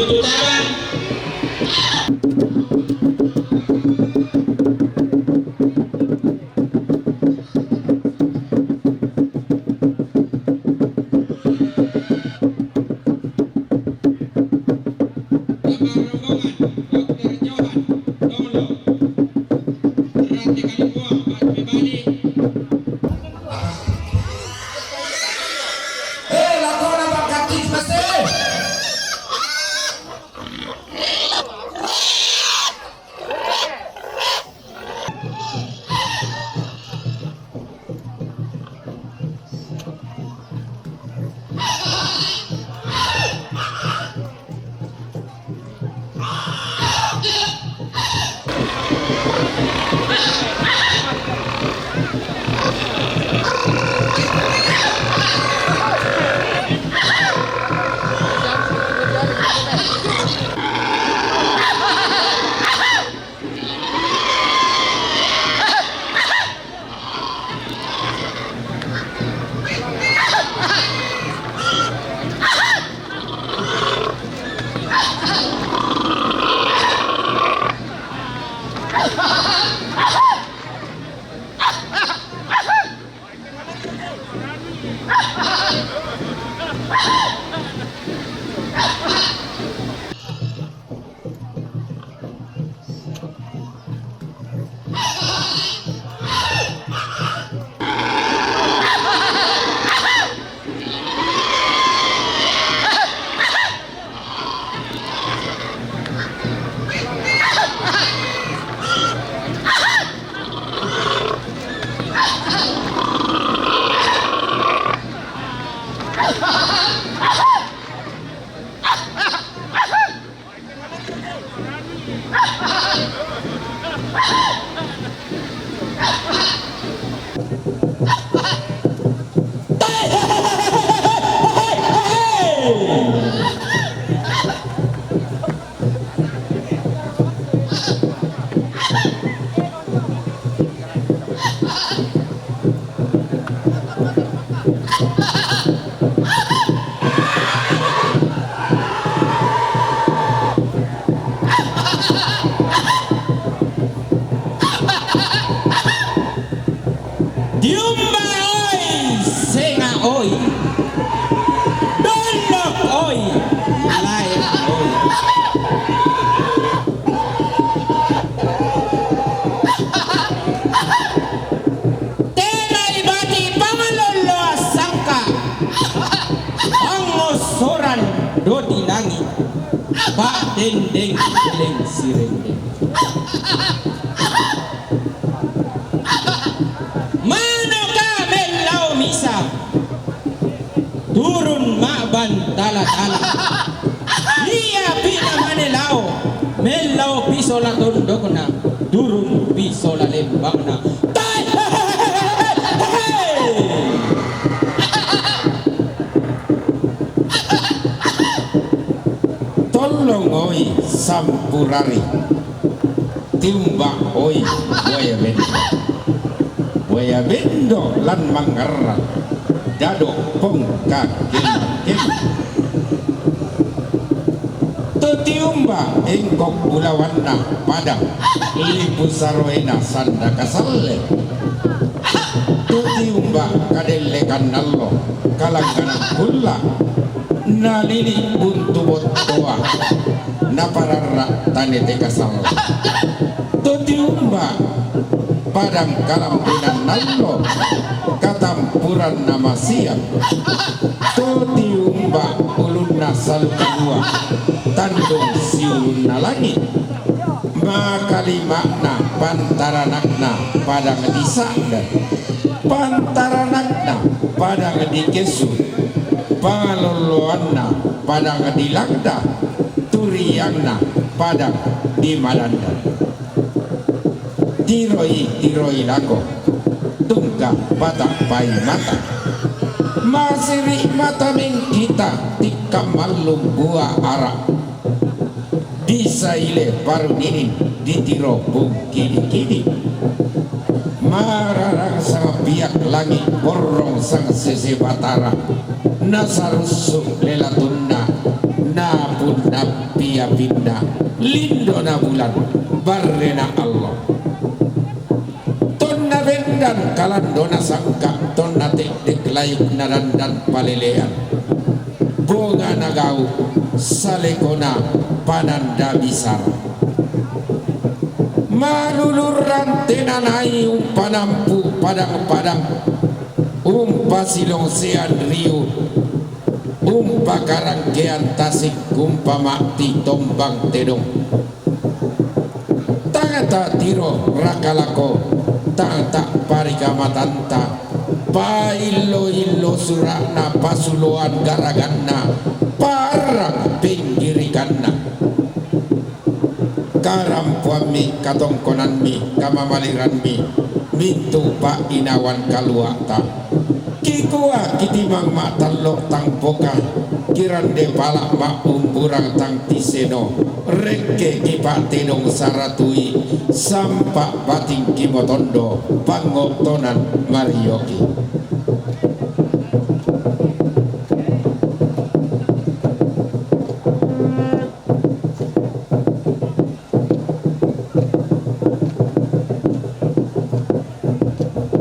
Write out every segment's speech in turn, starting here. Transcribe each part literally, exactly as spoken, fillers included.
Bapak rombongan, Dokter Johan, Dolo, Rante Kalibuang, Pak Pebali. Eh, lakona Pak Katis, Mas, eh. Tiumba oi, senga oi, dondok oi, lae oi. Tenai bati pangalolo sangka, pangosoran doti nangi, pa dendeng eleng sirendeng. Manoka mellau misa, turun ma'ban tala-tala. Ia pina mane lao, mellau pisola tondokna, turun pisola lembangna. Tai, he, he, he, he, he. Tolong oi sampurari. Tiumba oi buaya bendo. Buaya bendo lan mangarra, dado pongka kema-kema. Tu tiumba engkok bulawanna padang, lipu saroena sanda kasalle. Tu tiumba kadellekan allo, kalangganan kulla, nalili buntu bottoa, napararra tanete kasalla. Tu tiumba padang kalambinan allo, katampuranna masiang. Tu tiumba ulunna salu kalua, tandung siulunna langi. Makalima'na pantaranakna padang disanda, pantaranakna padang dikesu, pangaloloanna padang dilanda, turiangna padang dimadanda. Tiroi, tiroi lako, tungka patappai mata. Masiri mata mengkita tikka mallung bua ara. Disaile paruninin ditiro pungkidi-kidi. Mararang sang piak langi, borrong sang sese batara. Nasarussu lelatunna, napunna Iya pinda, lindona bulan, barrena Allah. Tonna bendan kalandona sangka, tonna teddek layuk nadandan palelean. Bonga nagau, salekona pananda bisara. Malulurran tenanai umpanampu padang-padang, umpasilongsean riu, umpakarangkean tasik, umpamati tombang tedong. Tangta tiro rakalako, tangta parikamatanta, paillo-illo sura'na, pasuloan garaganna, parang penggirikanna. Karampoammi, katongkonanmi, kamamaliranmi, mintu pa'inawan kalua'ta. Kikua kitimang ma'tallo tang poka, kirande pala ma'umburang tang tiseno, rekke kipa'tedong saratui, sampa bating kimotondo, pango'tonan marioki.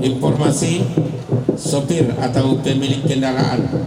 Informasi, sopir atau pemilik kendaraan.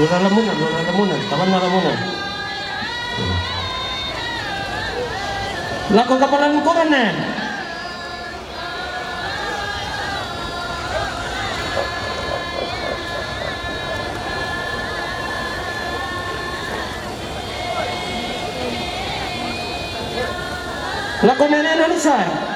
Lurah Lamunan, Lurah Lamunan, Taman Lamunan. Lako kapala lingkungan ne. Lako nene Indonesia.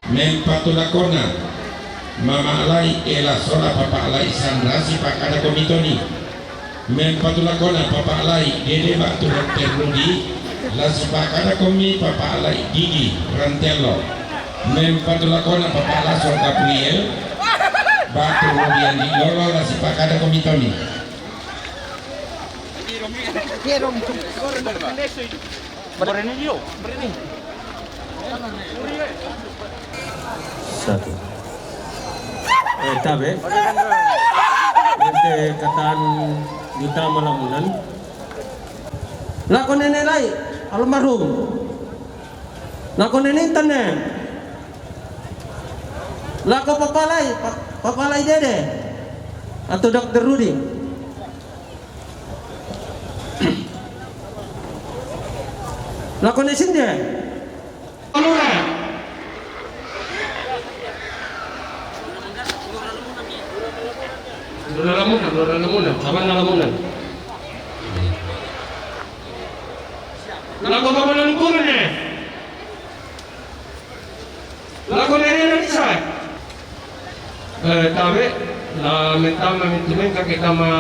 Mempatulakona, mama' la'i Ela sola papa' la'i Sandra sipakada komitoni. Mempatulakona papa' la'i Dede ba'tu Dokter Rudi, la sipakada komi papa' la'i Didi Rantello. Mempatulakona papa' laso Gabriel ba'tu Rudi Andi Lolo, la sipakada komitoni. Satu. Eh, tabe. Ente katan juta malamunan. Lako nene la'i, almarhum. Lako nene Intan ne. Lako papa la'i, pa-, papa la'i Dede. Atau Dokter Rudi. Lako ne sinde. Lurah. Lurah Lamunan, Lurah Lamunan, Taman Lamunan. Lako kapala lingkungan ne. Lako nene Indonesia. Eh, tabe, la metama mintu mengka ke tama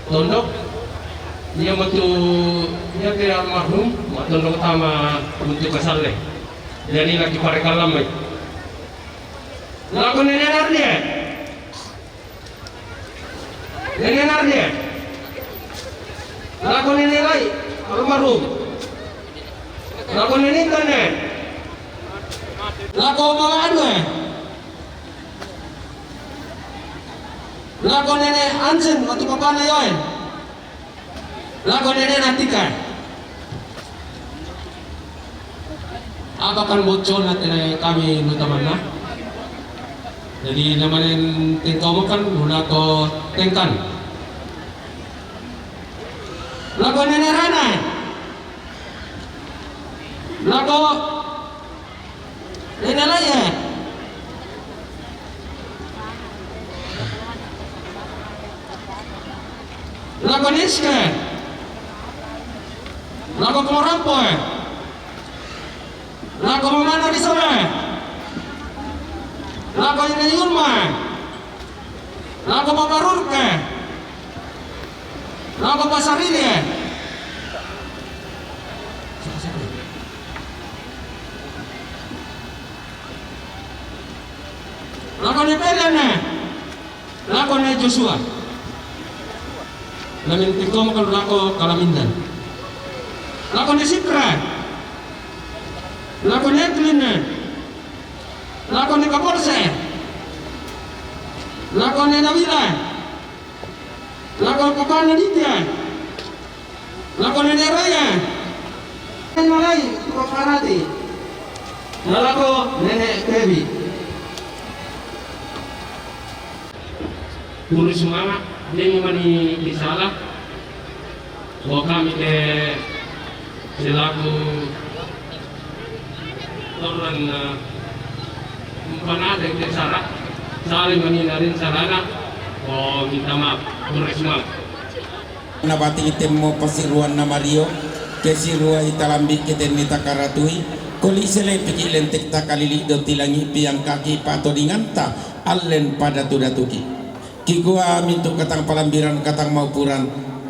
tondok. Ia metu, ia te almarhum, ma tondok tama untuk kasalle. Jadi lagi pare kalamai. Lako nene Nardi. Nene Nardi. Lako nene la'i, almarhum. Lako nene Intan ne. Lako mama Anu e. Lako nene Ansen, waktu papana Yoen. Lako nene Natika. Apa kan bocor na tene kami nu tamanna. Jadi namanen tengkau makan, nuna ko tengkan. Lako nene Rana. Lako nene Laye. Lako Niske. Lako Komorampoe. Lako Mamana Risoe. Lako Ine Yulma. Lako Paparurke. Lako Pasarilie. Lako ne Pelene. Lako ne Joshua. Lamin tingko mo kalu lako kalamindan. Lako ni Sitra. Lako ni Etlin. Lako ni Kaborse. Lako ni Nawila. Lako ni Papa Naditya. Lako ni Raya. Malay, Papa Rati. Lako Nenek Baby. Puri sumanga, deng mani kisala. Wa kami ke selaku orang, eh, empanada ke sara, saling mani narin sarana. Oh, minta maaf, puri sumanga. Na bati itemmo pasiruan na Mario, ke sirua italambi ke tenni takaratui, koli sele piki lentek takalili do tilangi piang kaki patodinganta, allen padatu-datuki. Kikua mintu katang palambiran katang maupuran,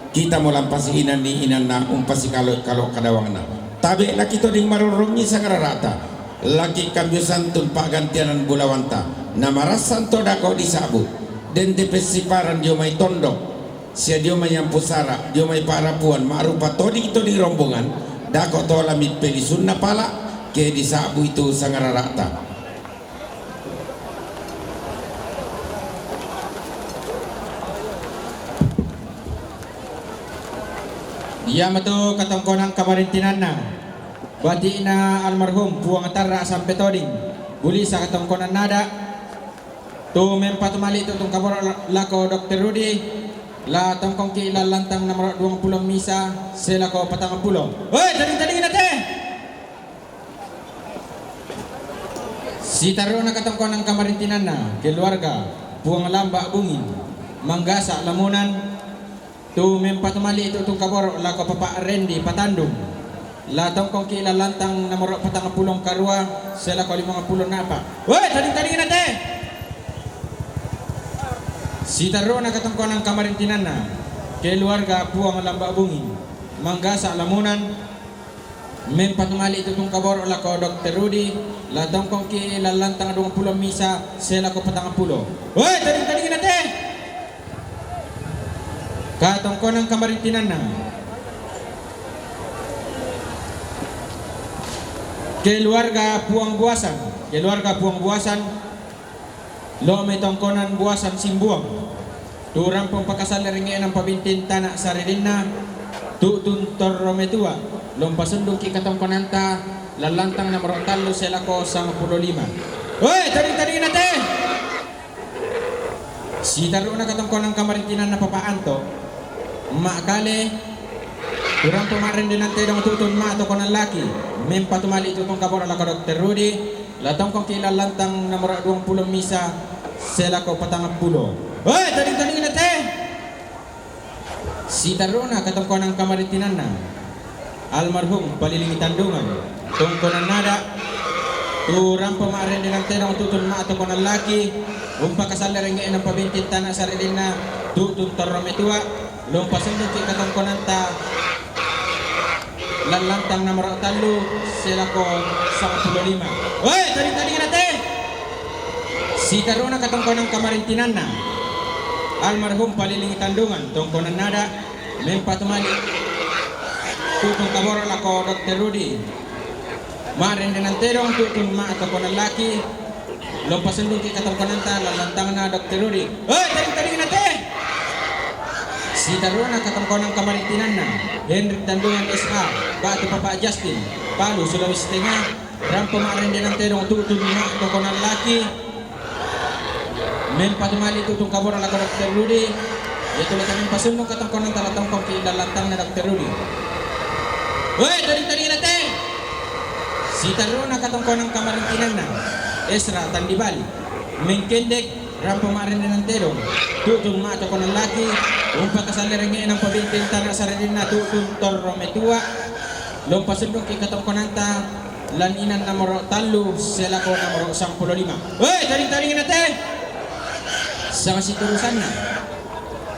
kita mo lampasi inan ni inanna umpasi kalo-kalo kadawangna. Tabe laki toding marorong ni sangararata, laki kambio santun pagantianan bulawanta, na marassan to dako di sabu, dente pessiparan dio mai tondok, sia dio mai ampu sara, dio mai parapuan, ma'rupa toding-toding rombongan, dako to lamit pelisunna pala, ke di sabu itu sangararata. Iamato katongkonan kamarintinanna, bati'na almarhum Puang Tarra sampe toding, bulisa katongkonan nada, tu mempatu mali tu tungkaboro lako Dokter Rudi, la tongkongki lallantang nomoro duang pulo misa, selako patang pulo. Oi, tading-tadingna te! Sitarru'na katongkonan kamarintinanna, keluarga Puang Lamba Bungin, manggasa lamunan, tu mempatu mali tu tungkaboro lako Papa Rendi Patandung, la tongkongki lallantang nomoro patang pulo karua, selako limang pulo napa. Woi, tading-tadingna te! Sitarru'na katongkonan kamarintinanna, keluarga Puang Lamba Bungin, manggasa lamunan, mempatu mali tu tungkaboro lako Dokter Rudi, la tongkongki lallantang duang pulo misa, selako patang pulo. Woi, tading-tadingna te! Katongkonan kamarintinanna, keluarga Puang Buasan, keluarga Puang Buasan, lo mai tongkonan Buasan Simbuang. Tu rampung pakasalle rengnge'na mpabintin tana saririnna, tu'tun torro metua, lo mpasundungki katongkonanta, lallantang nomoro tallu selako sangpulo lima. Woi, tading-tadingna te! Sitarru'na katongkonan kamarintinanna Papa Anto, Ma'kale, tu rampung ma'rendenan tedong tu'tun ma'tokonan laki, mempatu mali tu tungkaboro lako Dokter Rudi, la tongkongki lallantang nomoro duang pulo misa, selako patang pulo. Woi, tading-tadingna te! Sitarru'na katongkonan kamarintinanna, almarhum Palilingi Tandungan, tongkonan nada, tu rampung ma'rendenan tedong tu'tun ma'tokonan laki, umpakasalle rengnge'na mpabintin tana saririnna, tu'tun torro metua, lo mpasundungki katongkonanta, lallantang nomoro tallu, selako sangpulo lima. Woi, tading-tadingna te! Sitarru'na katongkonan kamarintinanna, almarhum Palilingi Tandungan, tongkonan nada, mempatu mali tu tungkaboro lako Dokter Rudi, ma'rendenan tedong tu'tun ma'tokonan laki, lo mpasundungki katongkonanta, lallantangna Dokter Rudi. Hei, tading-tadingna te! Sitarru'na katongkonan kamarintinanna, Henrik Tandungan S H, batu Papa Justin, Palu, Sulawesi Tengah, rampung ma'rendenan tedong tu'tun ma'tokonan laki, mempatu mali tu tungkaboro lako Dokter Rudi, iatu la tang mempasundung katongkonanta, la tongkongki lallantangna Dokter Rudi. Woi, tading-tadingna te! Sitarru'na katongkonan kamarintinanna, Esra Tandibali, mengkendek, rampung ma'rendenan tedong tu'tun ma'tokonan laki, umpakasalle rengnge'na mpabintin tana saririnna, tu'tun torro metua, lo mpasundungki katongkonanta, lan inan nomoro tallu, selako nomoro sangpulo lima. Woi, tading-tadingna te! Sanga siturusanna,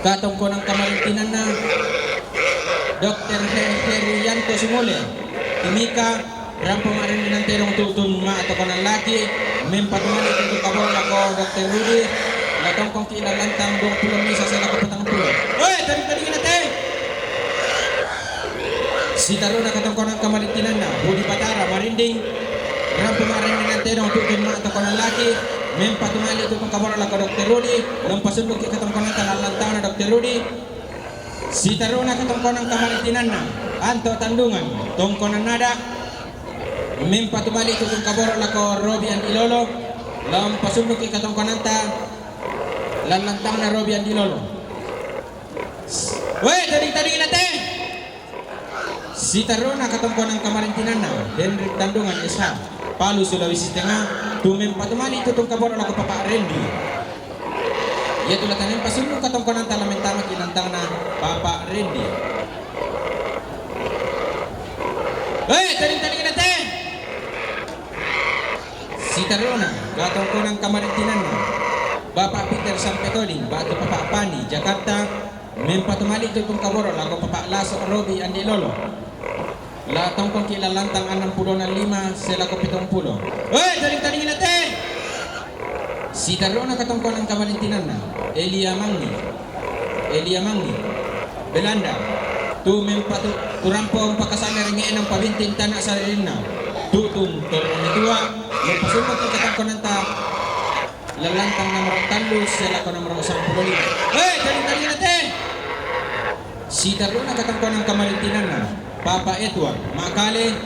katongkonan kamarintinanna, Dokter He-, Herianto Sumule, Timika, rampung ma'rendenan tedong tu'tun ma'tokonan laki, mempatu mali tu tungkaboro lako Dokter Rudi, la tongkongki lallantang duang pulo misa, selako patang pulo. Woi, tading-tadingna te! Sitaruna katongkonan kamarintinanna, Budi Batara, Marinding. Rampo ma'rinding antedong tu'u tumma' tongkonan laki, mempa tumali' tutung kaboro' lako Dokter Rudi, lompa sundungki' katongkonanta lallantangna Dokter Rudi. Sitaruna katongkonan kamarintinanna, Anto Tandungan, tongkonan Nada, mempa tumali' tutung kaboro' lako Robi Andi Lolo, lompa sundungki' katongkonanta lallantangna Robi Andi Lolo. Weh, tading-tadingna te! Sitaruna katongkonan kamarintinanna, Henrik Tandungan, S H, Palu, Sulawesi Tengah, tu mempa tumali' tutung kaboro' lako Papa Rendi. Iatu la tanempa sundung katongkonanta la mentamaki lantangna Papa Rendi. Weh, tading-tadingna te! Sitaruna katongkonan kamarintinanna, Bapak Peter Sampetoding, batu Papa Pani, Jakarta, mempa tumali' tutung kaboro' lako Papa Laso Robi Andi Lolo. La tongkongki' lallantang annang pulo lima selako pitung pulo. Weh, tading-tadingna te! Sitaruna katongkonan kamarintinanna, Elia Mangi, Elia Mangi, Belanda, tu mempa tu, tu rampo umpakasalle rengnge'na umpabinting tana' saririnna, tu'tun torro metua, mempa sundungki' katongkonanta lallantang nomoro tallu selako nomoro sampulo lima. Hei, tading-tadingna te! Sitaruna katongkonan kamarintinanna, Papa Edward, Makale,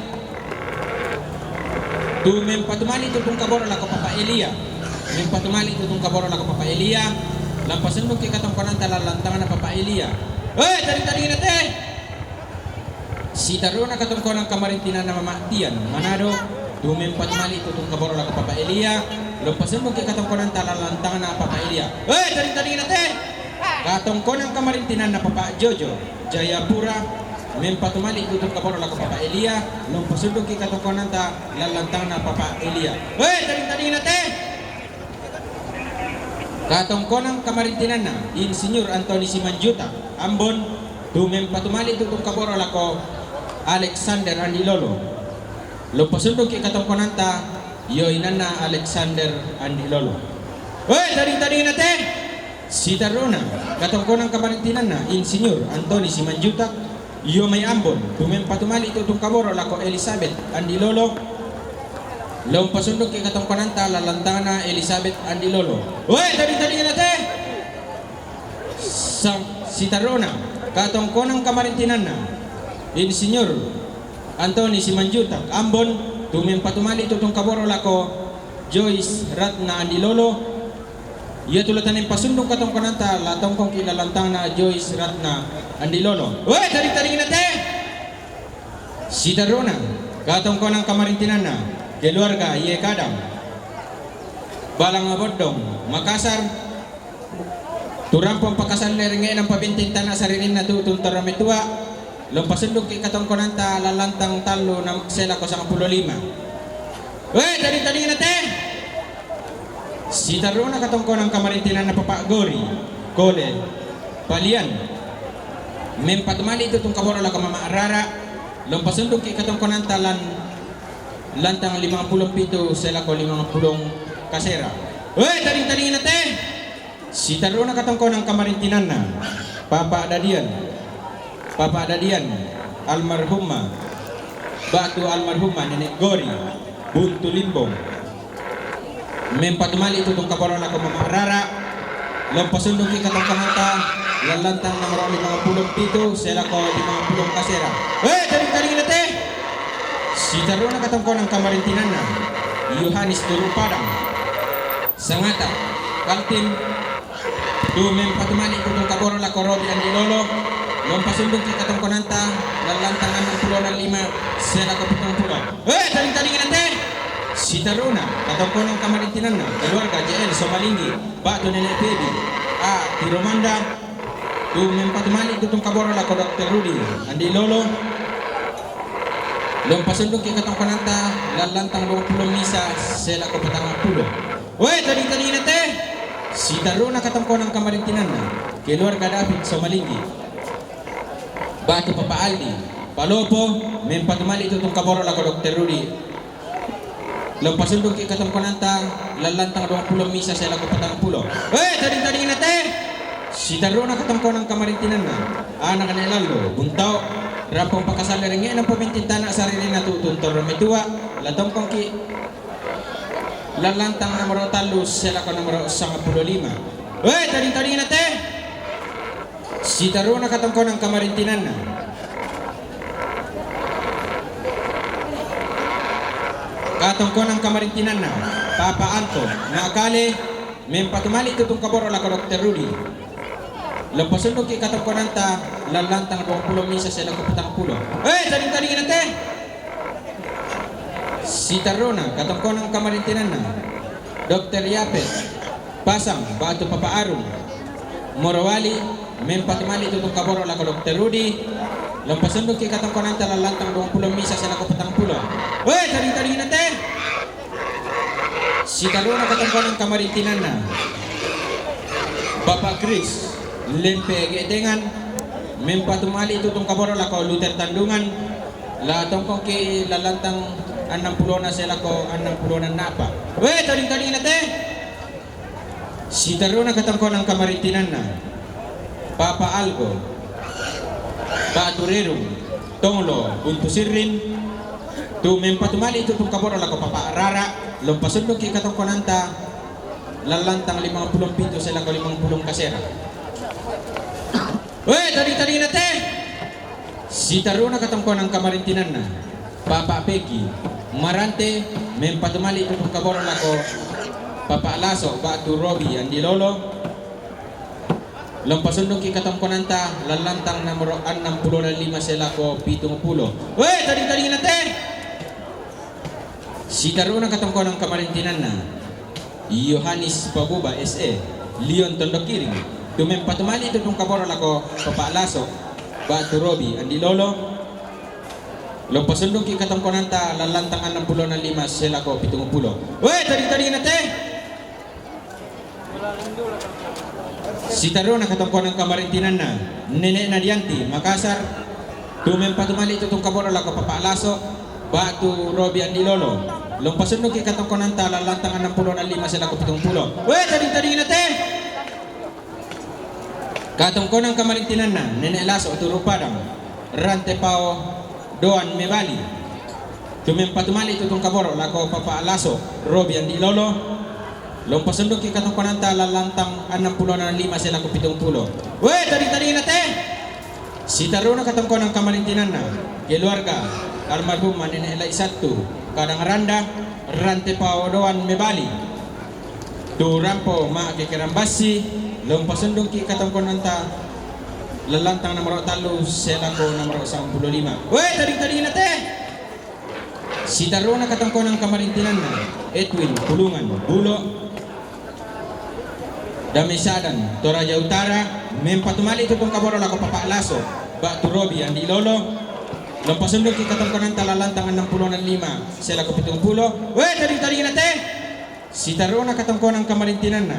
tu mempa tumali' tutung kaboro' lako Papa Elia. Mempa tumali' tutung kaboro' lako Papa Elia, lompa sundungki' katongkonanta lallantangna Papa Elia. Hei, tading-tadingna te! Sitaruna katongkonan kamarintinanna Mama Tian, Manado, tu mempa tumali' tutung kaboro' lako Papa Elia, lompa sundungki' katongkonanta lallantangna Papa Elia. Hei, tading-tadingna te! Katongkonan kamarintinanna Papa Jojo, Jayapura, mempa tumali' tutung kaboro' lako Papa Elia, lompa sundungki' katongkonanta lallantangna Papa Elia. Hei, tading-tadingna te! Katongkonan kamarintinanna, Insinyur Antoni Simanjuta, Ambon, tu mempa tumali' tutung kaboro' lako Alexander Andi Lolo. Lompa sundungki' katongkonanta, ioinanna Alexander Andi Lolo. Hei, tading-tadingna te! Sitaruna katongkonan kamarintinanna, Insinyur Antoni Simanjuta, io mai Ambon, tu mempa tumali' tutung kaboro' lako Elizabeth Andi Lolo. Lompa sundungki' katongkonanta lallantangna Elizabeth Andi Lolo. Weh, tading-tadingna te! Sa-, sitaruna katongkonan kamarintinanna, Insinyur Antoni Simanjuta, Ambon, tu mempa tumali' tutung kaboro' lako Joyce Ratna Andi Lolo. Iatu la tanempa sundung katongkonanta, la tongkongki' lallantangna Joyce Ratna Andi Lolo. Weh, tading-tadingna te! Sitaruna katongkonan kamarintinanna, keluarga Ye Kadam, Balang Aboddong, Makassar, tu rampo umpakasalle rengnge'na umpabinting tana' saririnna tu'tun torro metua, lompa sundungki' katongkonanta lallantang tallu nam-, selako sangpulo lima. Weh, tading-tadingna te! Sitaruna katongkonan kamarintinanna Papa Gori, Kole, Palian, mempa tumali' tutung kaboro' lako Mama Rara, lompa sundungki' katongkonanta lan-, lantang limangpulo pitu selako limangpulo kasera. Weh, tading-tadingna te! Sitaruna katongkonan kamarintinanna, Papa Dadian, Papa Dadian, almarhumma, batu almarhumma Nenek Gori, Buntu Limbong, mempa tumali' tutung kaboro' lako Mama Rara, lompa sundungki' katongkonanta lallantang nomoro limangpulo pitu selako limangpulo kasera. Weh, tading-tadingna te! Sitaruna katongkonan kamarintinanna, Yohanes Turu Padang, Sangata, Kaltim, tu mempa tumali' tutung kaboro' lako Robi Andi Lolo, lompa sundungki' katongkonanta lallantang annangpulo lima selako pitungpulo. Weh, tading-tadingna te! Sitaruna katongkonan kamarintinanna, keluarga J L Somalinggi, batu Nenek Pebi, A Tiromanda, tu mempa tumali' tutung kaboro' lako Dokter Rudi Andi Lolo, lompa sundungki' katongkonanta lallantang duangpulo misa selako patangngappulo. Weh, tading-tadingna te! Sitaruna katongkonan kamarintinanna, keluarga David Somalinggi, batu Papa Aldi, Palopo, mempa tumali' tutung kaboro' lako Dokter Rudi, lompa sundungki' katongkonanta lallantang duangpulo misa selako patangngappulo. Weh, tading-tadingna te! Sitaruna katongkonan kamarintinanna, anak Nenek Lallo, Buntao, Rampung pakasalle rengnge'na pamintintana saririnna tu tuntorro metua, la tongkongki lallantang nomoro tallu selako nomoro sangpulo lima. Weh, tading-tadingna te! Sitaruna katongkonang kamarintinanna. Katongkonang kamarintinanna, Papa Anto, Nakale, mempatumali tu tungkaboro lako Dokter Rudi. Lompasundukki katongkonanta lallantang duangpulo misa selako patangpulo. Eh, tading-tadingna te! Sitaruna katongkonang kamarintinanna, Dokter Yapet, Pasang, batu Papa Arung, Morowali, mempatumali tu tungkaboro lako Dokter Rudi. Lompasundukki katongkonanta lallantang duangpulo misa selako patangpulo. Weh, tading-tadingna te! Sitaruna katongkonang kamarintinanna, Bapak Kris, Lempe Ge'tengan, mempatumali tu tungkaboro lako Luter Tandungan, la tongkongki lallantang annampulona selako annampulona napa. Weh, tading-tadingna te! Sitaruna katongkonang kamarintinanna, Papa Algo, Batu Rerung, Tonglo, Buntu Sirrin, tu mempatumali tu tungkaboro lako Papa Rara, lompasundukki katongkonanta lallantang limangpulo pitu selako limangpulo kasera. Weh, tading-tadingna te! Sitaruna katongkonang kamarintinanna, Papa Peki, Marante, mempatumali tu tungkaboro lako Papa Laso, batu Robi Andi Lolo. Lompasundukki katongkonanta lallantang nomoro annampulona lima selako pitungpulo. Weh, tading-tadingna te! Sitaruna katongkonang kamarintinanna, Yohanis Pabuba S E, Lion Tondokiring, tu mempatumali tu tungkaboro lako Papa Laso, batu Robi Andi Lolo. Lompasundukki katongkonanta lallantang annampulona lima selako pitungpulo. Weh, tading-tadingna te! Sitaruna katongkonang kamarintinanna, Nene'na Dianti, Makassar, tu mempatumali tu tungkaboro lako Papa Laso, batu Robi Andi Lolo. Lompasundukki katongkonanta lallantang annampulona lima selako pitungpulo. Weh, tading-tadingna te! Katongkonang kamarintinanna, Nene' Laso, Turu Padang, Rante Pao Doan Mebali. Tu mempatumali tu tungkaboro lako Papa Laso, Robi Andi Lolo. Lompasundukki katongkonanta lallantang annampulona lima selako pitungpulo. Weh, tading-tadingna te! Sitaruna katongkonang kamarintinanna, keluarga almarhum Nene' Lai Sattu, Kadang Randa, Rante Pao Doan Mebali. Tu rampo ma kekerang bassi, lompasundukki katongkonanta lallantang nomoro tallu selako nomoro sangpulo lima. Weh, tading-tadingna te! Sitaruna katongkonang kamarintinanna, Edwin Pulungan, Bulo, Dame Sadan, Toraja Utara, mempatumali tu tungkaboro lako Papa Laso, batu Robi Andi Lolo. Lompasundukki katongkonanta lallantang annampulona lima selako pitungpulo. Weh, tading-tadingna te! Sitaruna katongkonang kamarintinanna,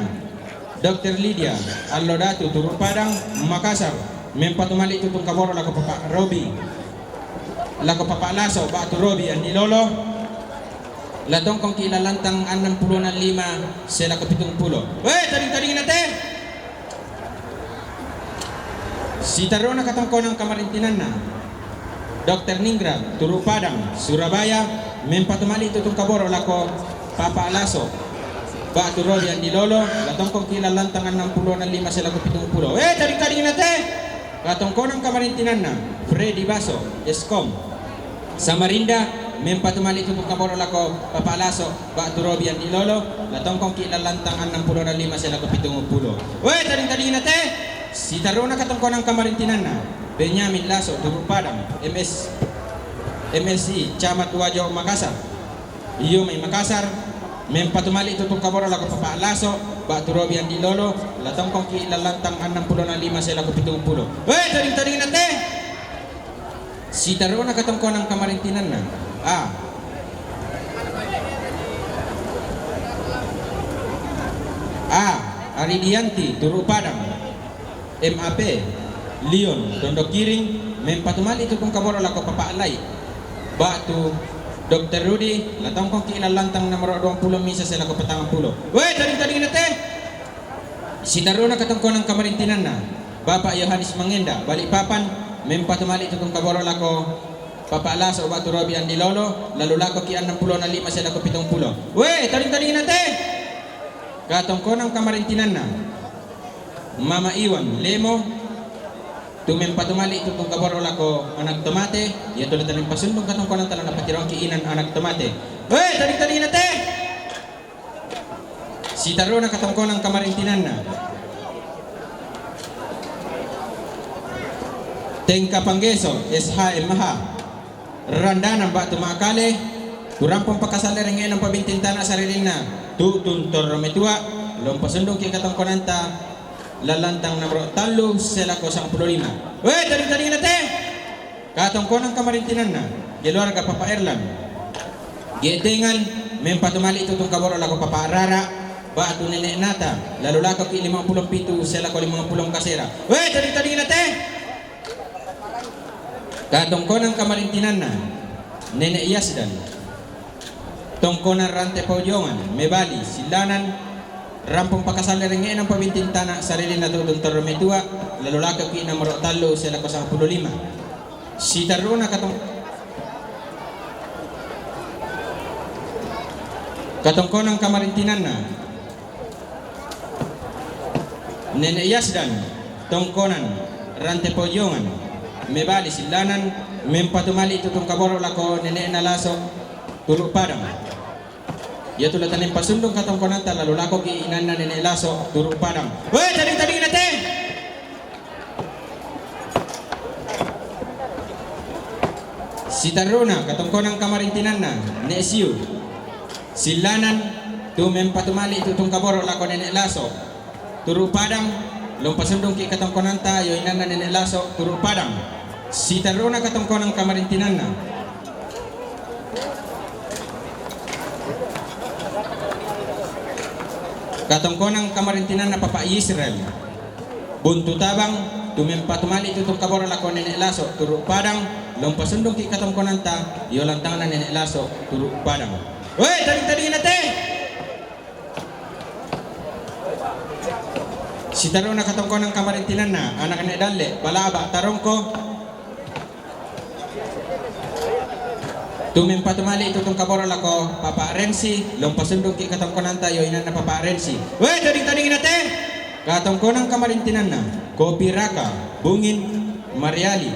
Dokter Lydia, Allo Datu, Turu Padang, Makassar, mempatumali tu tungkaboro lako Papa Robi, lako Papa Laso, batu Robi Andi Lolo. La tongkongki lallantang annampulona lima selako pitungpulo. Weh, tading-tadingna te! Sitaruna katongkonang kamarintinanna, Dokter Ningrat, Turu Padang, Surabaya, mempatumali tu tungkaboro lako Papa Laso, batu Robi Andi Lolo. La tongkongki lallantang annampulona lima selako pitungpulo. Weh, tading-tadingna te! Katongkonang kamarintinanna, Freddy Baso, Eskom, Samarinda, mempatumali tu tungkaboro lako Papa Laso, batu Robi Andi Lolo. La tongkongki lallantang annampulona lima selako pitungpulo. Weh, tading-tadingna te! Sitaruna katongkonang kamarintinanna, Benyamin Laso, Turu Padang, M S, M S I, Camat Wajo, Makassar. Iyo mai Makassar, mempatumali tu tungkaboro lako Papa Laso, batu Robi Andi Lolo. La tongkongki lallantang annampulona lima selako pitungpulo. Weh, tading-tadingna te! Sitaruna katongkonang kamarintinanna, A, A Aridianti, Turu Padang, M A P, Lion, Tondokiring, mempatumali tu tungkaboro lako Papa Lai, batu Dokter Rudi. La tongkongki lallantang nomoro duangpulo misa selako patangpulo. Weh, tading-tadingna te! Sitaruna katongkonang kamarintinanna, Bapak Yohanis Mangenda, Balikpapan, Mempatumali tu tungkaboro' lako Papa' Laso' ba'tu Robi Andi Lolo, lalu lako ki' annang pulo na lima siya lako pitung pulo. We, tading-tadingin na te! Katongkonan kamarintinanna, Mama Iwan Lemo, tu mempatumali tu tungkaboro' lako anak tomate, iya tu la tanimpasundung katongkonanta la napatiroangki' inan anak tomate. We, tading-tadingin na te! Sitarru'na katongkonan kamarintinanna, Tengka Panggeso, S H M H, Randanan ba'tu Makale, tu rampung pakasalle rengnge'na umpabinting tana' saririnna Tu'tun Torro Metua, la umpasundungki' katongkonanta lallantang nomoro tallu siya lako sangpulo lima. We, tading-tadingin na te! Katongkonan kamarintinanna, keluarga Papa Erlan, Getengan, mempatumali tu tungkaboro' lako Papa Rara ba'tu Nene' Nata, lalu lako ki' limangpulo pitu siya lako limangpulo kasera. We, tading-tadingin na te! Katongkonan kamarintinanna, Nene' Yasdan, tongkonan Rante Paujongan, Mebali, Sillanan, rampung pakasalle rengnge'na umpabinting tana' saririnna Tu'tun Torro Metua, lalu lako ki' nomoro tallu siya lako sangpulo lima. Sitarru'na katong-, katongkonan kamarintinanna, Nene' Yasdan, tongkonan Rante Paujongan, Mebali, Sillanan, mempatumali tu tungkaboro' lako Nene'na Laso', Turu' Padang. Iya tu la tanimpasundung katongkonanta lalu lako ki' inanna Nene' Laso', Turu' Padang. We, tading-tadingin na te! Sitarru'na katongkonan kamarintinanna, Ne' Siu, Sillanan, tu mempatumali tu tungkaboro' lako Nene' Laso', Turu' Padang, la umpasundungki' katongkonanta, iyo inanna Nene' Laso', Turu' Padang. Sitarru'na katongkonan kamarintinanna, katongkonan kamarintinanna Papa Yisrael, Buntu Tabang, tu mempatumali tu tungkaboro' lako Nene' Laso', Turu' Padang, la umpasundungki' katongkonanta, iyo lantangna Nene' Laso', Turu' Padang. We, tading-tadingin na te! Sitarru'na katongkonan kamarintinanna, anak Ne' Dalle', Palaba', Tarongko, tu mempatumali tu tungkaboro' lako Papa Rensi, la umpasundungki' katongkonanta, iyo inanna Papa Rensi. We, tading-tadingin na te! Katongkonan kamarintinanna, Kopi Raka, Bungin, Mariali,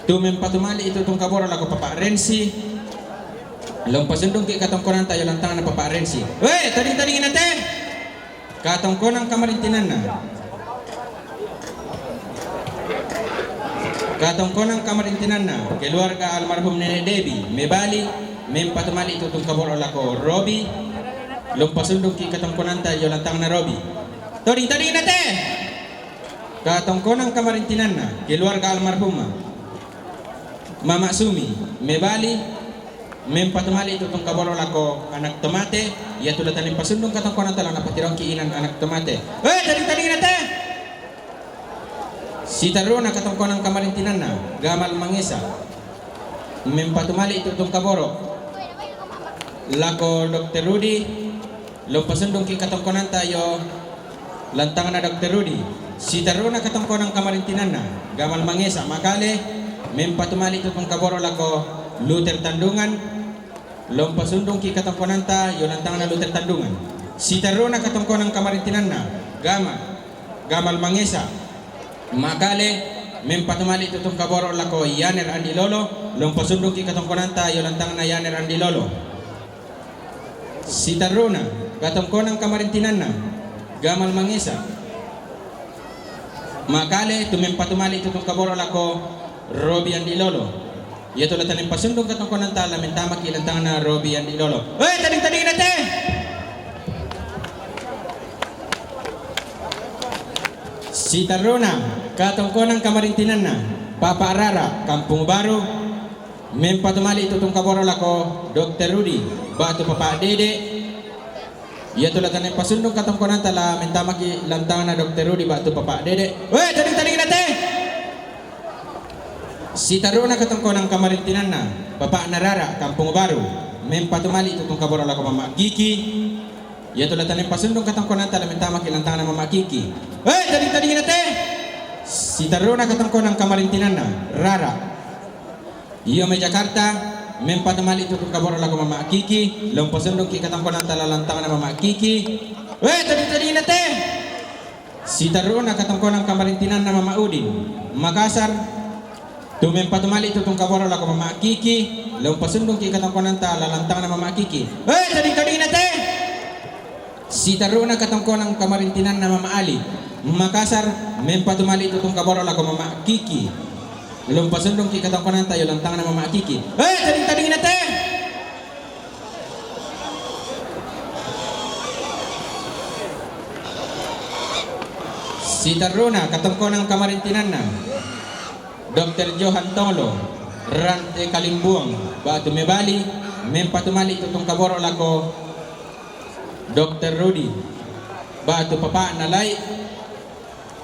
tu mempatumali tu tungkaboro' lako Papa Rensi, la umpasundungki' katongkonanta, iyo lantangna Papa Rensi. We, tading-tadingin na te! Katongkonan kamarintinanna, katongkonan kamarintinanna, keluarga almarhum Nene' Debi, Mebali, mempatumali tu tungkaboro' lako Robi, la umpasundungki' katongkonanta, iyo lantangna Robi. Tading-tadingin na te! Katongkonan kamarintinanna, keluarga almarhumah Mama Sumi, Mebali, mempatumali tu tungkaboro' lako anak tomate, iya tu la tanimpasundung katongkonanta la napatiroangki' inan anak tomate. We, tading-tadingin na te! Sitarru'na katongkonan kamarintinanna, Gamal Mangesa, mempatumali tu tungkaboro' lako Dokter Rudi, la umpasundungki' katongkonanta, iyo lantangna Dokter Rudi. Sitarru'na katongkonan kamarintinanna, Gamal Mangesa, Makale, mempatumali tu tungkaboro' lako Luther Tandungan, la umpasundungki' katongkonanta, iyo lantangna Luther Tandungan. Sitarru'na katongkonan kamarintinanna, Gama-, Gamal Mangesa, Makale, mempatumali tu tungkaboro' lako Yaner Andi Lolo, la umpasundungki' katongkonanta, iyo lantangna Yaner Andi Lolo. Sitarru'na katongkonan kamarintinanna, Gamal Mangesa, Makale, tu mempatumali tu tungkaboro' lako Robi Andi Lolo. Iya tu la tanimpasundung katongkonanta la mentamaki lantangna Robi Andi Lolo. We, tading-tadingin na te! Sitarru'na katongkonan kamarintinanna, Papa Rara, Kampung Baru, mempatumali tu tungkaboro' lako Dokter Rudi ba'tu Papa Dede. Iya tu la tanimpasundung katongkonanta la mentamaki lantangna Dokter Rudi ba'tu Papa Dede. We, tading-tadingin na te! Sitarru'na katongkonan kamarintinanna, Papa'na Rara, Kampung Baru, mempatumali tu tungkaboro' lako Mama Kiki. Iya tu la tanimpasundung katongkonanta la mentamaki lantangna Mama Kiki. We, tading-tadingin na te! Siterruna katongkonang kamarintinanna, Rara. Iyo mai Jakarta, mempatumali tutung kaboro lako Mama Kiki, lao pasundungki katongkonanta lalang tanganna Mama Kiki. Weh, toding-todingna te! Siterruna katongkonang kamarintinanna Mama Udin, Makassar. Tu mempatumali tutung kaboro lako Mama Kiki, lao pasundungki katongkonanta lalang tanganna Mama Kiki. Weh, toding-todingna te! Siterruna katongkonang kamarintinanna Mama Ali, Makassar, mempatumali tutung kaboro lako Mama Kiki. Lao pasundungki katongkonanta lalang tanganna Mama Kiki. Weh, toding-todingna te! Siterruna katongkonang kamarintinanna Dokter Johan Tonglo, Rante Kalimbuang, batu mebali, mempatumali tutung kaboro lako Dokter Rudi, batu papana lai,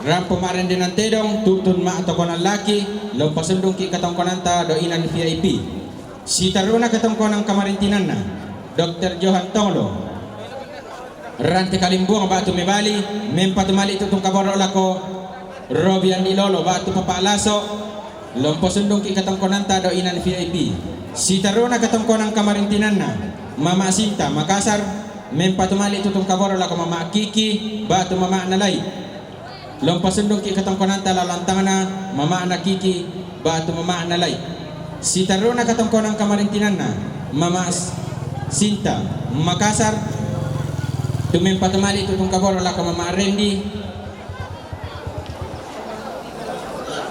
rampo marende nantedong, tutun ma tokonan laki, lao pasundungki katongkonanta do inan V I P. Siterruna katongkonang kamarintinanna Dokter Johan Tonglo, Rante Kalimbuang, batu mebali, mempatumali tutung kaboro lako Robi Andi Lolo, batu papa laso, lao pasundungki katongkonanta do inan V I P. Siterruna katongkonang kamarintinanna Mama Sinta, Makassar, mempatumali tutung kaboro lako Mama Kiki, batu mamana lai. Lao pasundungki katongkonanta lalang tanganna Mamana Kiki, batu mamana lai. Siterruna katongkonang kamarintinanna Mama S-, Sinta, Makassar, tu mempatumali tutung kaboro lako Mama Rendi.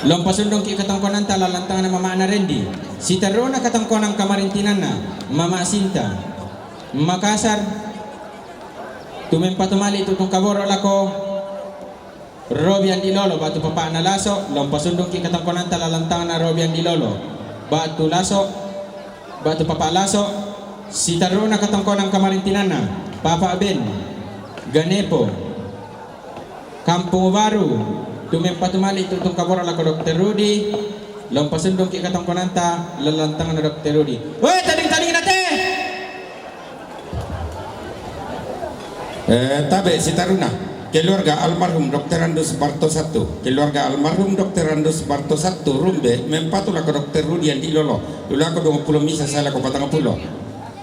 Lao pasundungki katongkonanta lalang tanganna Mamana Rendi. Siterruna katongkonang kamarintinanna Mama Sinta, Makassar, tu mempatumali tutung kaboro lako Robi Andi Lolo, batu papana laso, lao pasundungki katongkonanta lalang tanganna Robi Andi Lolo, batu laso, batu papa laso. Siterruna katongkonang kamarintinanna Papa Ben, Ganepo, Kampung Baru, tu mempatumali tutung kaboro lako Dokter Rudi, lao pasundungki katongkonanta lalang tanganna Dokter Rudi. Weh, toding-todingna te! Eh, tabe, siterruna. Keluarga almarhum Dokter Andus Bartosatu. Keluarga almarhum Dokter Andus Bartosatu, Rumbe, mempatu lako Dokter Rudi Andi Lolo, lao lako duangpulo misa sae lako patangpulo.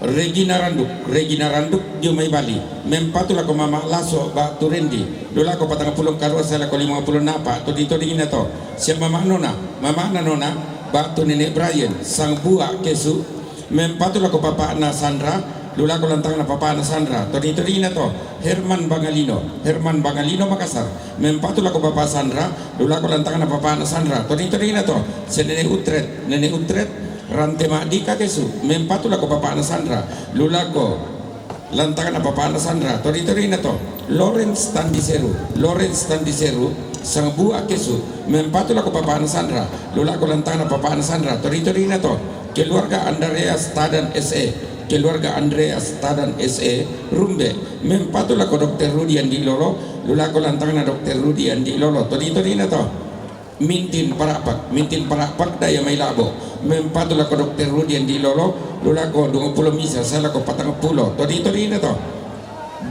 Regina Randuk, Regina Randuk, dio mai Bali, mempatu lako Mama Laso, batu Rendi, lao lako patangpulo karua sae lako limangpulo napa, toding-todingna to. Sia Mama Nona, Mamana Nona, batu Nene Brian, Sang Bua Kesu, mempatu lako papana Sandra, lao lako lalang tanganna papana Sandra, toding-todingna to. Herman Bangalino, Herman Bangalino, Makassar, mempatu lako papa Sandra, lao lako lalang tanganna papana Sandra, toding-todingna to. Sia Nene Utret, Nene Utret, Rante Madika Kesu, mempatu lako papana Sandra, lao lako lalang tanganna papana Sandra, toding-todingna to. Lawrence Tandiseru, Lawrence Tandiseru, Sang Bua Kesu, mempatu lako papana Sandra, lao lako lalang tanganna papana Sandra, toding-todingna to. Keluarga Andreas Tadan S E, keluarga Andreas Tadan S E, Rumbe, mempatu lako Dokter Rudi Andi Lolo, lao lako lalang tanganna Dokter Rudi Andi Lolo, toding-todingna to. Mintin Parapak, Mintin Parapak, Daya mai Labo, mempatu lako Dokter Rudi Andi Lolo, lao lako duangpulo misa sae lako patangpulo, toding-todingna to.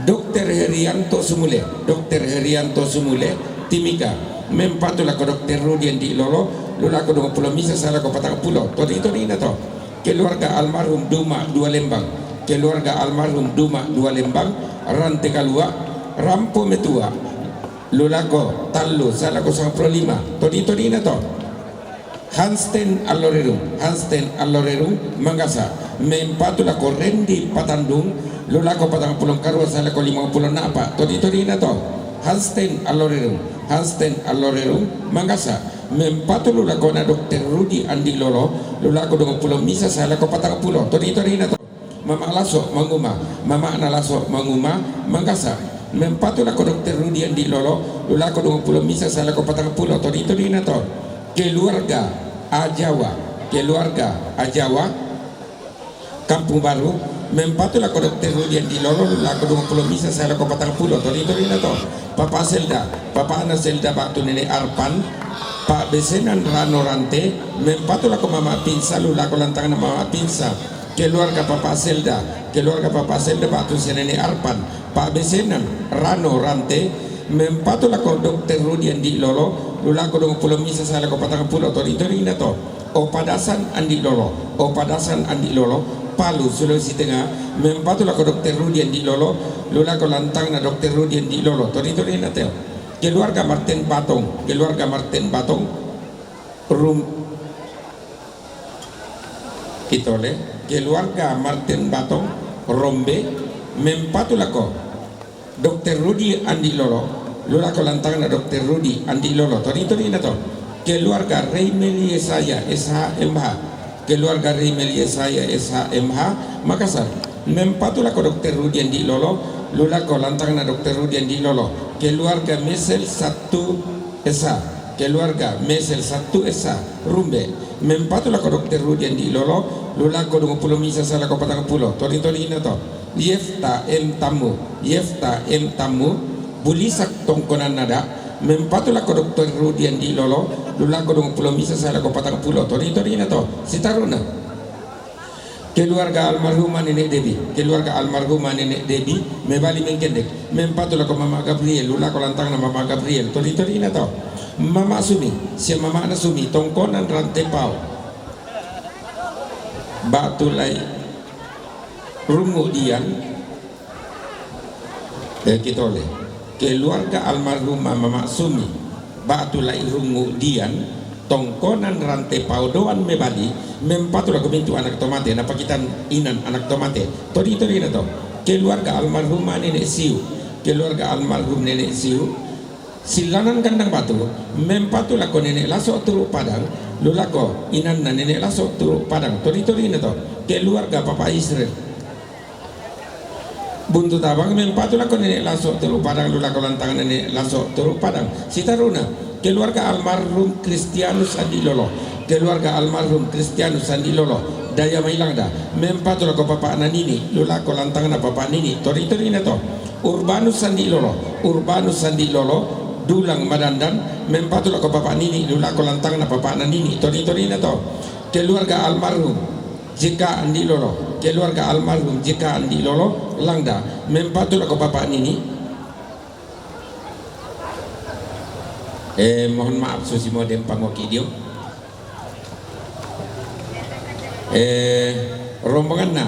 Dokter Herianto Sumule, Dokter Herianto Sumule, Timika, mempatu lako Dokter Rudi Andi Lolo, lao lako duangpulo misa sae lako patangpulo, toding-todingna to. Keluarga almarhum Duma Dua Lembang, keluarga almarhum Duma Dua Lembang, Rante Kalua, Rampo Metua, lao lako tallu sae lako sangpulo lima, toding-todingna to. Hansten Allorerung, Hansten Allorerung, Mangasa, mempatu lako Rendi Patandung, lao lako patangpulo karua sae lako limangpulo napa, toding-todingna to. Hansten Allorerung, Hansten Allorerung, Mangasa, mempatu lao lakona Dokter Rudi Andi Lolo, lao lako duangpulo misa sae lako patangpulo, toding-todingna to. Mama Laso Manguma, Mamana Laso Manguma, Mangasa, mempatu lako Dokter Rudi Andi Lolo, lao lako duangpulo misa sae lako patangpulo, toding-todingna to. Keluarga Ajawa, keluarga Ajawa, Kampung Baru, mempatu lako Dokter Rudi Andi Lolo, lao lako duangpulo misa sae lako patangpulo, toding-todingna to. Papa Selda, papana Selda, batu Nene Arpan, Pak Besenan Rano Rante, mempatu lako Mama Pinsa, lao lako lalang tanganna Mama Pinsa. Keluarga Papa Selda, keluarga Papa Selda, batu sia Nene Arpan, Pak Besenan Rano Rante, Mempatu lako Dokter Rudi Andi Lolo, lulako duangpulo misa sae lako patangpulo, toding-todingna to. Opadasan Andi Lolo, Opadasan Andi Lolo, Palu, Sulawesi Tengah, mempatu lako Dokter Rudi Andi Lolo, lulako lantangna Dokter Rudi Andi Lolo, toding-todingna to. Keluarga Martin Batong, keluarga Martin Batong, rum-, Kitole, keluarga Martin Batong, Rombe, mempatu lako Dokter Rudi Andi Lolo, lulako lantangna Dokter Rudi Andi Lolo, toding-todingna to. Keluarga Reimel Yesaya, S H, M H. Keluarga Reimel Yesaya, S H, M H, Makassar. Mempatu lako Dokter Rudi Andi Lolo, lulako lantangna Dokter Rudi Andi Lolo. Keluarga Mesel satu, S H. Keluarga Mesel satu, S H, Rumbe. Mempatu lako Dokter Rudi Andi Lolo, lulako duangpulo misa sae lako patangpulo, toding-todingna to. Yefta M Tammu, Yefta M Tammu, Bulisak tongkonanna da, mempatu lako Dokter Rudi Andi Lolo, lulako duangpulo misa sae lako patangpulo, toding-todingna to. Sitaruna. Keluarga almarhumah Nenek Debi, keluarga almarhumah Nenek Debi, Mebali Mengkendek, mempatu lako Mama Gabriel, lulako lantangna Mama Gabriel, toding-todingna to. Mama Sumi, sia mamana Sumi, tongkonan Rantepao. Batu Lai Rungu Dian, eh, kitole. Keluarga almarhumah Mama Sumi, Batu Lai Rungu Dian, tongkonan Rantepao Doan Mebali, mempatu lako mintu anak to mate, napakitan inan anak to mate, toding-todingna to. Keluarga almarhumah Nenek Siu, keluarga almarhum Nenek Siu, Silanan Kandang Batu, mempatu lako Nenek Laso Turu Padang, lulako inanna Nenek Laso Turu Padang, toding-todingna to. Keluarga Papa Israel Buntu Tabang, mempatu lako Nenek Laso Turu Padang, lulako lantangna Nenek Laso Turu Padang. Sitaruna, keluarga almarhum Kristianus Andi Lolo, keluarga almarhum Kristianus Andi Lolo, Daya Mailangda, mempatu lako papana Nini, lulako lantangna papa Nini, toding-todingna to. Urbanus Andi Lolo, Urbanus Andi Lolo, Dulang Madandan, mempatu lako papa Nini, lulako lantangna papana Nini, toding-todingna to. Keluarga almarhum J K Andi Lolo, keluarga almarhum J K Andi Lolo, Langda, mempatu lako papa Nini. Eh, mohon maaf, susi modem pangoki dio. Eh, rombonganna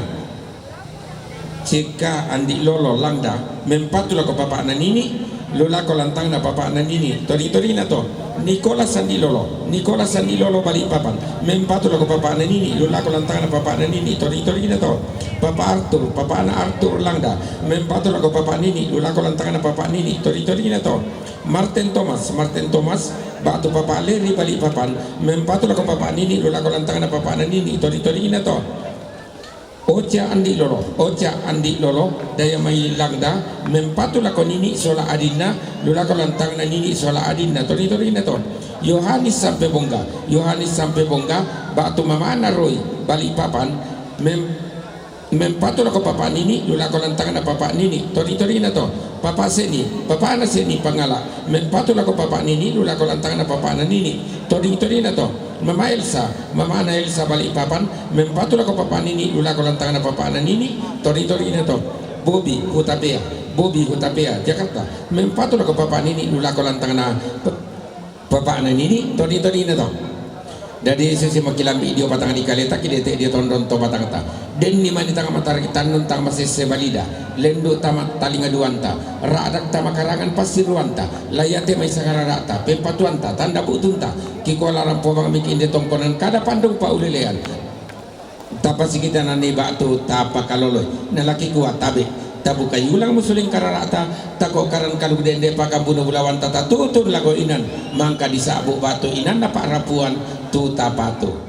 J K Andi Lolo, Langda, mempatu lako papana Nini, lulako lantangna papana Nini, toding-todingna to. Nikolas Andi Lolo, Nikolas Andi Lolo, Balikpapan, mempatu lako papana Nini, lulako lantangna papana Nini, toding-todingna to. Papa Artur, papana Artur, Langda, mempatu lako papa Nini, lulako lantangna papa Nini, toding-todingna to. Martin Thomas, Martin Thomas, batu papa Leri, Balikpapan, mempatu lako papa Nini, lulako lantangna papana Nini, toding-todingna to. Ocha Andi Lolo, Ocha Andi Lolo, Daya Mailangda, mempatu lako Nini sola adinna, lulako lantangna Nini sola adinna, toding-todingna to. Yohanis Sampe Bongga, Yohanis Sampe Bongga, batu mamana Roy, Balikpapan, mem-, mempatu lako papa Nini, lulako lantangna papa Nini, toding-todingna to. Papa Seni, papana Seni Pangala, mempatu lako papa Nini, lulako lantangna papana Nini, toding-todingna to. Mama Elsa, mamana Elsa, Balikpapan, mempatu lako papa Nini, lulako lantangna papana Nini, toding-todingna to. Bobi Hutapea, Bobi Hutapea, Jakarta, mempatu lako papa Nini, lulako lantangna pe-, papana Nini, toding-todingna to. Dadi susi makilambi dio batang di kaleta, kidete dio tondon to batangta. Denni mani tang matari tannun tang masesse balida, lendu tama talinga duanta, radak tama karangan passiruanta, layate mai sangararata, pempatuanta, tanda butunta, kikola rampo bang miki inde tongkonan kada pandung paulelean. Tapa sikitanani batu, tapa kaloloi, nalaki kua tabe, tabuka yulang musuling kararata, tako karan kaluk dende pakambunu bulawanta, tatutun lako inan, mangka disabu batu inanna pak rapuan, tu tapatu.